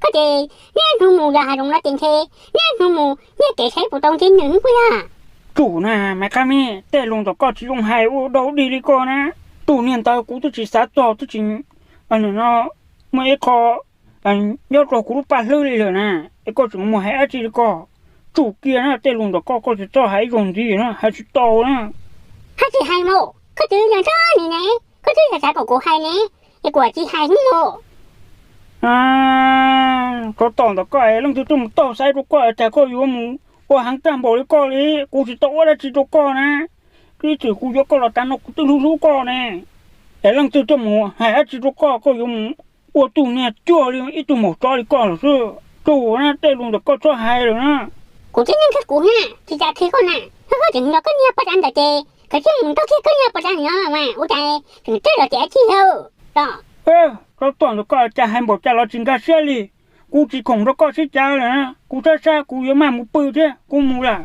Ces niaj hnub mus yos hav zoov no ces ntshe niaj hnub mus nyiag kev saib puas tau ntsib nws puas yog? Tsum na, Maiv Qab Meb, tej lus ntawm koj tsis zoo hais ua dog dig li koj na. Tus niag ntawd kuv twb tsis xav txog, twb tsis, no, muaj ib qho nyob rau kuv lub paj hlwb li lawm na, es koj tseem mus hais dab tsi li koj? Tsum kiag na, tej lus ntawm koj koj tsis txhob hais ib zaug ntxiv na, hais tsis tau na. Hais tsis hais mus, koj twb nco nco nis ne, koj twb xav xav kom kuv hais ne, es kuv tsis hais hnub mus. Tsov tom ntawm koj es leej twg tuaj mus taug saib rau koj es cas koj yuav mus ua heev tag npaum li koj li, kuv tsis tau ua dab tsi rau koj na. Ib txwm kuv yuav koj los tas no kuv twb hlub hlub koj ne, es leej twg tuaj mus hais dab tsi rau koj, koj yuav mus ua tug niag cuag li ib tug maum tsov li koj lawm xwb. Tsum na, tej lus ntawm koj txhob hais lawm na. Kuv tib neeg kawg kuv na, tsis cas khi koj na, koj tseem nco koj niag poj dab ntawd ces koj thiaj mus ntaus kiag koj niag poj dab no mas ua cas tseem coj los tias dab tsi yog los. Tsov tom ntawm koj cas hais npaum cas los tsis nkag siab li. Kuv tsis khoom nrog koj sib cav lawm na, kuv sab sab kuv yuav maj mus pw thiab, kuv mus lawm.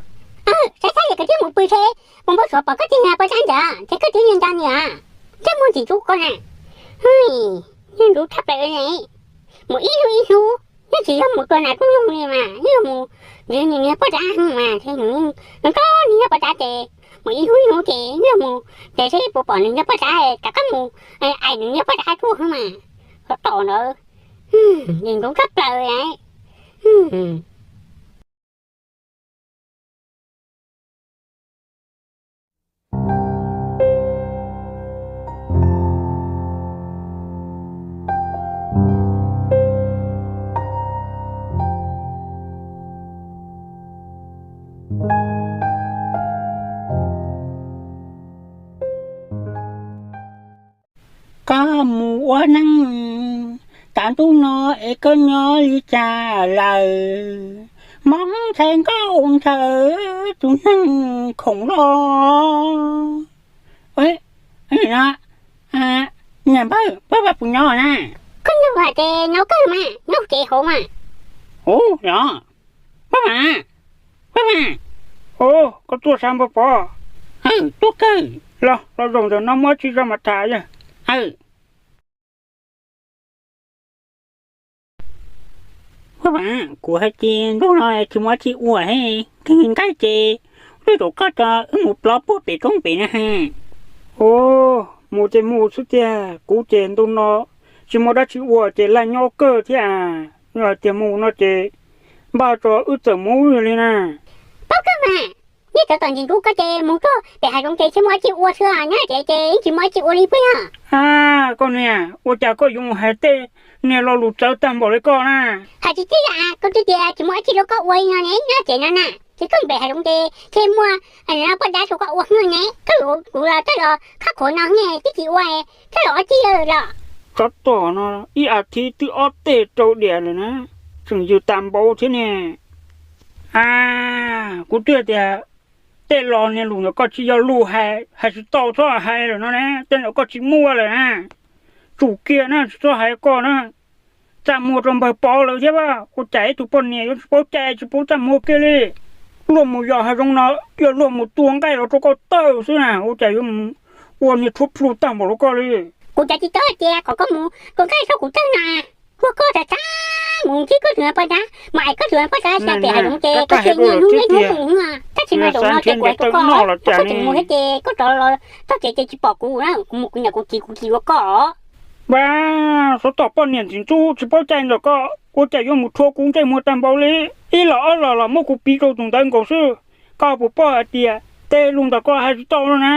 Sab sab yog koj thiaj mus pw thiab, mus npau suav pom koj tus niag poj dab ntawd thiab koj twb nco nco nws, ntsej muag ntxim ntxub koj na. Niag ntxub tshaj plaws ne, mus ib hnub ib hnub, yeej tsis yog mus tua nas tua noog li mas yeej yog mus ntxiv nws niag poj dab mas, nws nrog nws niag poj dab ces mus ib hnub ib hnub ces yog mus ces seb puas pom nws niag poj dab rov qab mus aim nws niag poj dab tuaj xwb mas. Tsov tom ntawd, ntxim ntxub tshaj plaws. Koj mus ua neej, tav ntuj no es koj nyob li cas lawm? Hmoob ntxhais nkauj ua ntshaw tus neeg khoom los. Niam npawg, pab pab puas nyob na? Koj nyob hais tias nyob kawg mas, nyob kev hauv mas. Ub, los, pab mas, pab mas. Ub, koj tuaj sab npawg Pov? Aw, tuaj kawg. Los, los zaum ntawm no muaj tsis zog mas tham yog. Aw. Kuv hais tias ntuj no tsis muaj tsi ua he, nqaij ces twb rau koj tso wb mus plov puag pem roob pem na ha. Ub, mus ces mus xwb tiag, kuv ces ntuj no tsis muaj dab tsi ua ces laj nyob kawg thiab. Yog hais tias mus no ces npaj tso wb txawm mus li na. Paub kawg mas, nej cov tom ntsis ntub koj ces mus rau pem hav zoov ces tsis muaj dab tsi ua xwb, nyob ces ces yeej tsis muaj dab tsi ua li puas yog? A, koj niam, ua cas koj yuav mus hais tej niag lo lus txawv tag npaum li koj na? Hais tsis txij yam koj twb tias tsis muaj dab tsi rau koj ua li no ne, nyob ces no na, ces koj pem hav zoov ces thiaj muaj poj dab rau koj ua ne, koj yuav kuv los coj los khab qhuav no ne, twb tsis ua, coj los ua txij lawm los. Tsov tom no, ib as thiv twb ob teg rau diam lawm na, tseem yws tas npaum thiab ne. A, kuv twb tias tej lo niag lus ntawm koj tsis yog lus hais, hais tsis tau txhob hais lawm no na, tej ntawm koj tsis muaj lawm na. Tsum kiag na, tsis txhob hais koj na. Txaj muag rau npawg Pov lawv thiab, ua cas ib tug poj niam yuav tsis paub cai tsis paub txaj muag kiag li. Luag mus yos hav zoov no yog luag mus tua nqaij los rau koj tawg xwb na, ua cas yuav mus ua niag tshuab plhu tag npaum li koj li. Kuv cas tsis tau hais tias kom koj mus tua nqaij rau kuv tawg na. Ua koj tas tas mus ntsib koj tus poj dab, mas koj tus poj dab xyaw pem hav zoov ces koj cia niaj hnub niaj hnub mus, tab sis mas zaum no ces kuv hais rau koj, koj tseem mus thiab ces koj rov los txog tsev ces tsis pom kuv na, kuv mus kuv niam kuv txiv kuv tsis yuav koj. Vaj, tsov tom poj niam ntxim ntxub tsis paub cai ntawm koj, ua cas yuav mus rhuav kuv ntsej muag tag npaum li. Ib los ob los los muab kuv piv rau tus ntawd nkaus xwb. Koj puas paub hais tias tej lus ntawm koj hais tsis tau no na.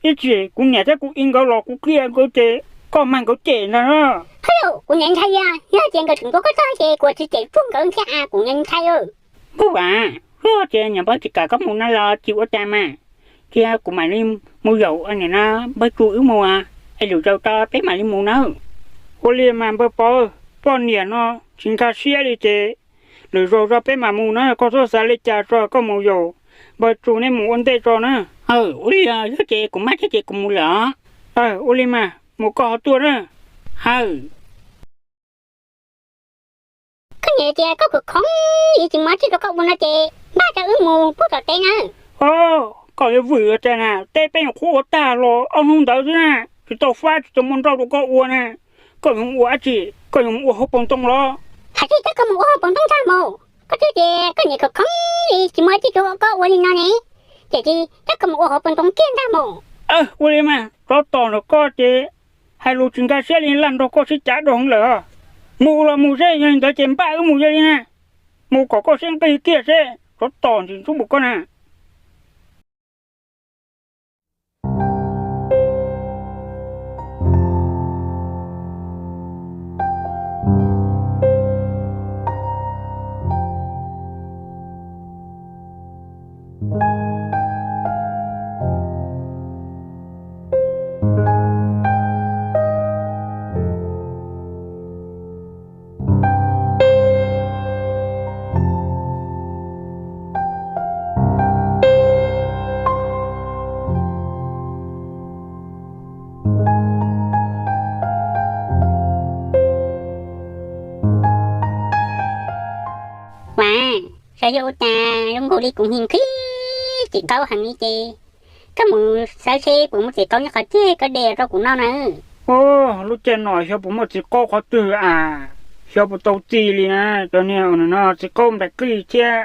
Ib tsam kuv niam thiab kuv txiv nkawd los kuv qhia nkawd ces koj mag nkawd cem ntag na. Hwb, kuv niam ntshai, yog tias nkawd tseem tua koj tag ces kuv tsis cem tsuag nkawd thiab, kuv niam ntshai. Npawg Vam, hwb, tias niam npawg tsis kam koj mus no los tsis ua cas mas, cia kuv mam li mus yaum niam no npawg Tsu wb mus, es lwm zaus tso peb mam li mus nawb. Ua li mas npawg Pov, poj niam no tsis nkag siab li ces lwm zaus tso peb mam mus na, koj txhob xav li cas tso, koj mus yaum npawg Tsu neb mus ua ntej tso na. Ua li, yog ces kuv maj thiab ces kuv mus lawm os. Ua li mas mus koj ho tuaj na. Hawm. Koj niam tias koj khwv khoov, yus tsis muaj dab tsi rau koj ua no ces npaj rau wb mus puag tom teb na. Koj yuav vwm tias na, teb peb nyuam qhuav ua tag los ob hnub ntawd xwb na, tsis tau fab tsis tau muaj nroj rau koj ua na. Koj yuav mus ua dab tsi? Koj yuav mus ua hauv paus ntoo los? Hais Ces coj koj mus ua hauv paus ntoo ntag mus. Koj twb tias koj niam khov khoov li tsis muaj tib tug ua koj ua li no ne, ces cia coj koj mus ua hauv paus ntoo kiag ntag mus. Ua li mas, tsov tom ntawm koj ces hais lus tsis nkag siab li, laj nrog koj sib cav dua heev lawm. Mus los mus seb, yog li ntawd ces npaj wb mus yog li na. Mus kom koj siab nqig kiag seb, tsov tom ntsis ntxub npaum koj na. Vas, xyov yog ua cas zoo nkaus li kuv hni nqhis txiv qaub heev li ces koj mus xawb seb puas muaj txiv qaub nyob qhov twg koj de rau kuv noj na. Lub caij no xyov puas muaj txiv qaub qhov twg a, xyov puas tau txi li na. Cov niag uas nim no txiv qaub nplaim qij thiab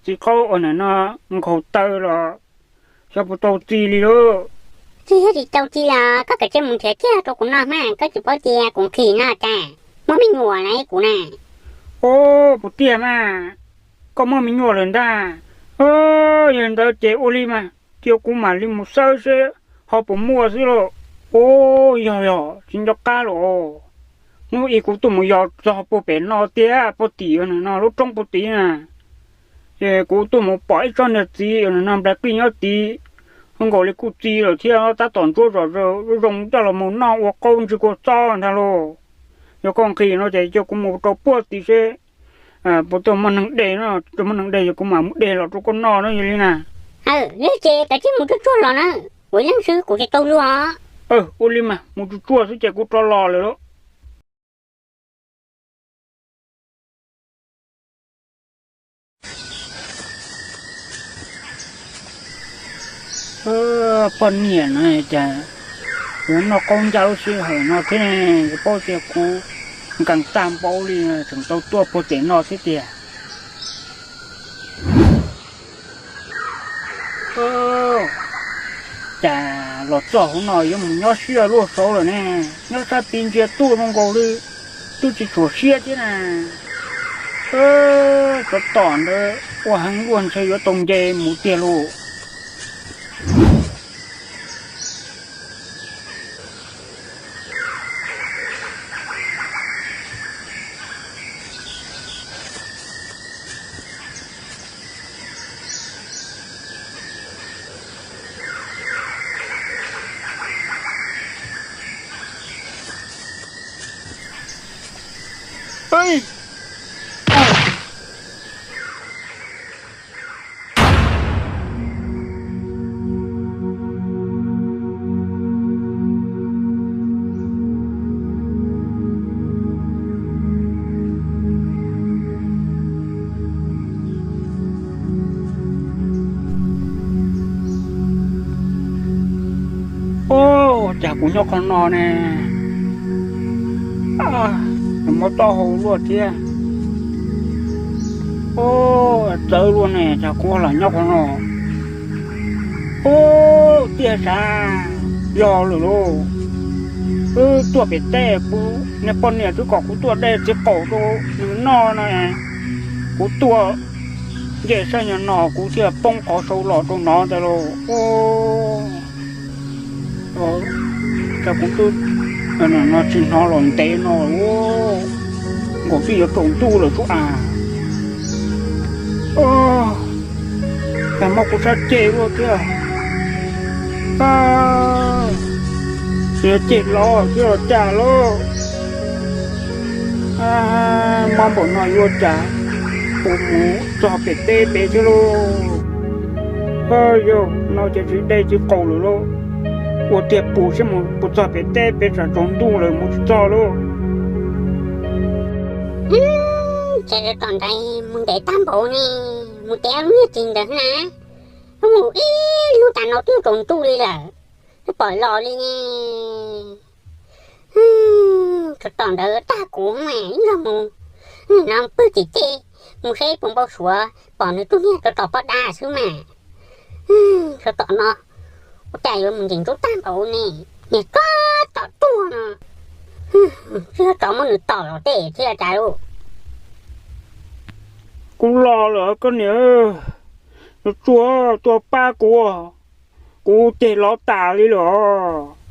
txiv qaub uas nim no nkhaus taw los xyov puas tau txi li lauj. Tsis yog tsis tau txi los koj kav tsij mus nrhiav kiag rau kuv noj mas, koj tsis paub tias kuv nqhis no cas muaj me nyuam lawm kuv na. Ub, puas tiag mas, koj muaj me nyuam lawm ntag. Yog li ntawd ces ua li mas, cia kuv mam li mus xawb seb ho puas muaj xwb lauj. Ub, yog yog tsis nco qab lauj. Hnub ib kuv tuaj mus yos txog puag pem no tiag, puag tim no lub roob puag tid na. Ces kuv tuaj mus pom ib tsob niag txiv no nplaim qij nyob tid, zoo nkaus li kuj txi lawm thiab, tab tom ntsuab zom zaws, zoo coj los mus noj ua qaub ntswg kua txob ntag lauj. Yog koj nqhis no ces cia kuv mus rau puag tid seb puas tau muaj neeg de no, tsis muaj neeg de ces kuv mam mus de los rau koj noj na, yog li na. Yog ces kav tsij mus tsuag tsuag los na, kuv ib leeg xwb kuv tsis tau luag. Ua li mas, mus tsuag tsuag xwb ces kuv rov los lawm lauj. Poj niam no cas yuav noj qaub ncaj lub sij hawm no thiab ne, paub tias kuv nkees tag npaum li tseem tau tuaj puag tim no thiab tiag. Cas los txog hauv no yuav mus nyob siab luag saud lawm ne, nyob sab tid ntsia tuaj zoo nkaus li twb tsis tshua siab thiab na. Tsov tom ntawd ua heev luaj ntshe yuav tau nce mus tiag lauj. Ua cas kuv nyob qhov no ne? Mob taub hau luaj thiab. Txawv luaj ne, cas kuv los nyob qhov no? Ub, tiag sav, yog lawm lauj. Wb tuaj pem teb, kuv niag poj niam twb kom kuv tuaj de txiv qaub rau nws noj no, kuv tuaj nce sab nyuag no kuv thiaj poob qhov saud los rau no ntag lauj. Cas kuv twb no tsis hnov los ntev no, nkaus twb yuav tsaus ntuj lawm sub as. Cas mob kuv sab ceg luaj thiab. Yuav ceg los thiab los cas lauj. Mob npaum no yuav cas, kuv mus txog pem teb pem thiab lauj. Yog no ces tsis de txiv qaub lawm lauj. Ua tiag pus seb mus puas txog pem teb pem, tsam tsaus ntuj lawm mus tsis txog lauj. Ces tom ntawd mus ntev tag npaum ne, mus ntev lub niag txiv ntawd na, mus ib hnub tas no twb tsaus ntuj li lawm, twb pom los li ne. Tsov tom ntawd tag kuv mas ib los mus No pwg tim tej mus seb puas npau suav pom nws tub niag rau tom pob dab xwb mas. Rau tom no, ua cas yuav mus ncees ntsuab tag npaum ne? Niag kob tom tuag no, tsis yog tsov muab nws tom los tej thiab cas lauj. Kuv los lawm koj niam, nws tuaj, tuaj pab kuv, kuv ceg lov tas li lawm os.